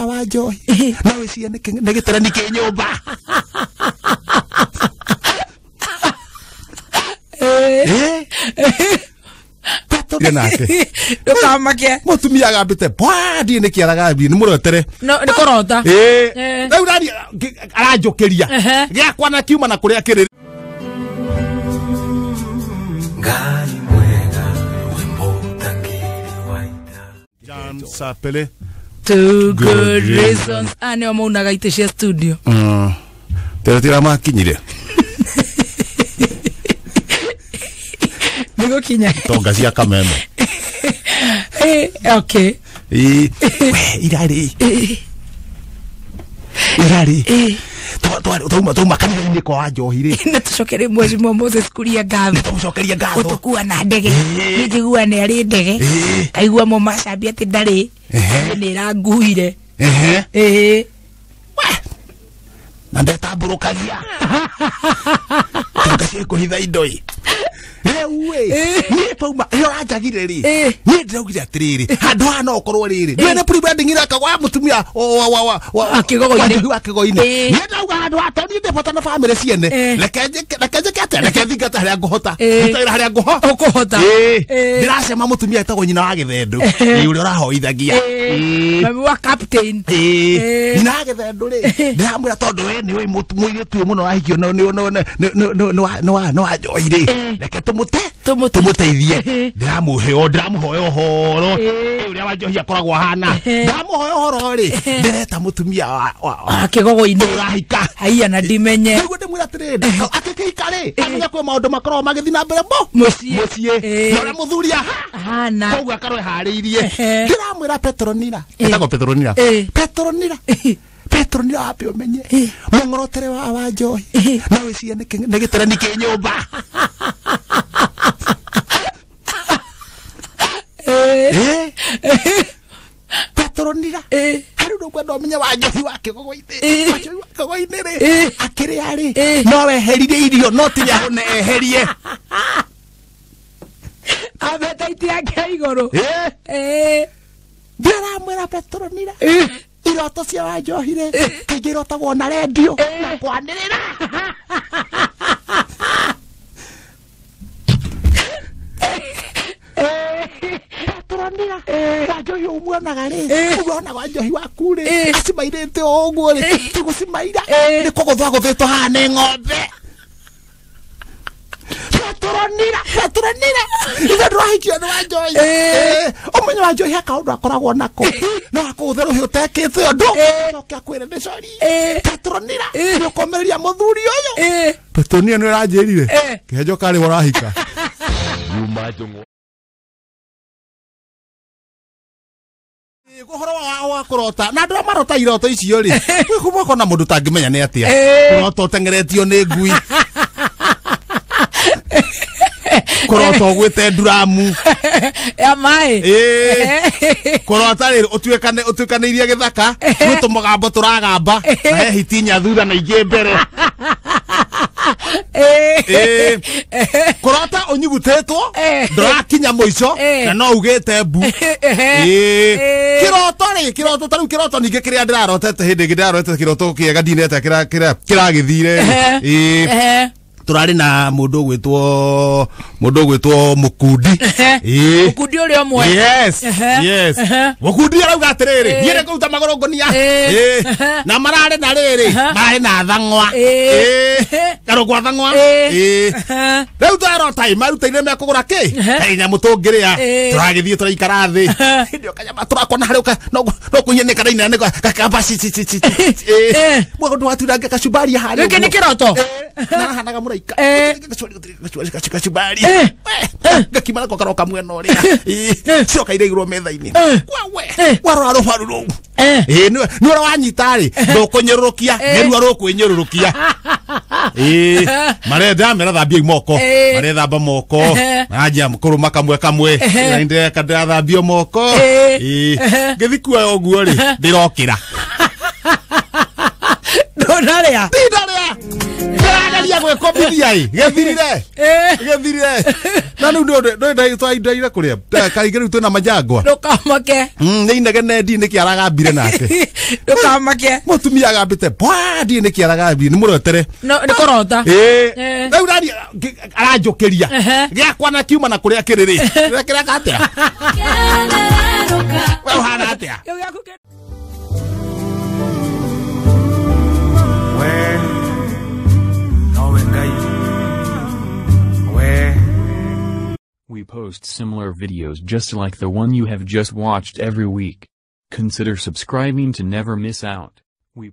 wa njohi no wĩcirie nĩ gĩterani kĩ nyũmba. Nake ndukamake mutumia agambite bwa ndie nä kä aragambie nä må rotere no nä kå rä u rari aranjå ria gä akwa na kiuma na kå rä a kä rä. Jan Sapele two good reasons anä o maunaga itä cia studio teratira makinyire nigukinya tonga cia kameme. Okay. We irari irari twauma kanitha-inĩ kwa Wanjohi rĩ na tũcokere Mheshimiwa Moses Kuria ngatho, tũmũcokerie ngatho gũtũkua na ndege. Nĩ njigua nĩ arĩ ndege kaigua mo macambia atĩ ndarĩ nĩ ĩranguire na ndetambũrũkagia tonga ciĩkũhitha indo ĩ rĩu ĩ niĩ twauma ĩyo ũranjagire rĩ niĩ ndĩraugire atĩrĩrĩ handũ haha no ũkorwo rĩrĩ nĩwe nĩ pre-wedding irekagwo ya mũtumia wa Kĩgogo-inĩ. Niĩ ndauga handũ haha tondũ niĩ ndĩ bata na bamĩrĩ ciene, reke njĩke atĩa, reke thingate harĩa ngũhota, ndutagĩra harĩa ũkũhota. Ndĩracema mũtumia etagwo nyina wa Gĩthendũ ũrĩa ũrahoithagia mami wa captain. Nyina wa Gĩthendũ rĩ ndĩramwĩra tondũ we nĩũĩ mũirĩtu ũyũ mũno wahikio nĩ wa Njohi rĩ, reke tũmũteithie. Ndĩramũhoya ũhoro ũrĩa wa Njohi akoragwo ahana, ndĩramũhoya ũhoro rĩ ndĩreta mũtumia wa Kĩgogo-inĩ ũrahika haiya na ndimenye nĩguo ndĩmwĩra atĩrĩrĩ akĩkĩhika rĩ amenya kwĩ maũndũ makoragwo magĩthiĩ na mbere mũciĩ na ũrĩa mũthuri ahana koguo akarwo eharĩirie. Ndĩramwĩra Petronila, etagwo Petronila, Petronila Petronila wambe ũmenye mũng'orotere wa Njohi no wĩcirie nĩ gĩterani kĩ nyũmba. Petronila harĩ ũndũ ũkwenda ũmenye wa Njohi wa Kĩgogo-inĩ, wa Njohi wa Kĩgogo-inĩ rĩ akĩrĩa rĩ no weheririe irio no ti nĩahũne eherie appetite yake igũrũ. Ndĩramwĩra Petronila iroto cia wa Njohi rĩ kaingĩ irotagwo na rendio na kwanĩrĩra. Petronila wa Njohi ũmuonaga rĩ ũguo onaga wa Njohi waku rĩ acimairĩte o ũguo rĩ ti gũcimaira nĩ kũgũthwo agũthĩtwo haha nĩ ng'ombe. Petronila Petronila ithe ndũrahikio nĩ wa Njohi. Ũmenye wa Njohi he kaũndũ akoragwo nako no akũgũthe rũhĩ ũtekĩte ũndũ coke akwĩre nĩ sorry. Petronila nĩ ũkũmĩrĩria mũthuri ũyũ. Petronila nĩ ũranjĩrire kĩhenjo karĩ ũrahika. Ũhoro wa kũrota na andũ arĩa marota iroto icio rĩ kwĩ kũmwe na mũndũ ũtangĩmenya nĩ atĩa kũrota ũteng'eretio nĩ ngui, kũrota ũgwĩte nduramu ya maĩ, kũrota rĩ ũtuĩkanĩirie gĩthaka gwĩ tũmũgambo tũragamba na he hiti inya thutha na ingĩ mbere. Kũrota ũnyugutĩtwo ndũrakinya mũico na no ugĩte mbu. Kĩroto rĩ kĩroto ta rĩu kĩroto ningĩ kĩrĩa ndĩrarotete hĩndĩ ĩngĩ ndĩrarotete kĩroto kĩega ndinete kĩragĩthire. Turari na mundu gwitwo Mukundi. Mukundi uria umwe. Yes. Yes. Mukundi arauga atiriri nie nĩ maguru ngonia. Na marare na riri marare na thang'wa. Karũgwa thang'wa. Rĩu twarota marutaire mekũgũra kĩ nyamũ tũngĩrĩa tũragĩthiĩ tũraikara thĩ hĩndĩ ĩyo kanyama tũrakona harĩa no kũnyeneka na inene gakamba ci ci ci. Mũndũ waturange kacumbari harĩa. Gĩkĩ nĩ kĩroto. Narahanaga mũraika kacumbari gakima nako karoka mwena ũrĩa cioka iraigĩrwo metha-inĩ wewe warora rũbaru rũu nĩ ũrĩa wanyita rĩ ndũkũnyũrũrũkia nĩruo rũkwĩnyũrũrũkia. Marenda merathambia moko marethamba moko maranjia kũrũma kamwe kamwe na ndĩreka ndĩrathambio moko ngĩthi kuoya ũguo rĩ ndĩrokĩra ndũnarĩa ndinarĩa. Kĩgeria gwĩkombithia ĩ gĩthirire gĩthirire na rĩu ndĩ kũrĩa kaingĩ rĩu twĩna majangwa Ndũkamake. Nĩ inegene ndi nĩkĩ aragambire nake. Ndũkamake. Mũtumia agambĩte bwa ndi nĩkĩ aragambire nĩ mũrotere. No nĩ kũrota. Rĩu nani aranjũkĩria gĩakwa na kiuma na kũrĩa kĩrĩrĩ kĩreka atĩa we ũhana atĩa. We post similar videos just like the one you have just watched every week. Consider subscribing to never miss out. We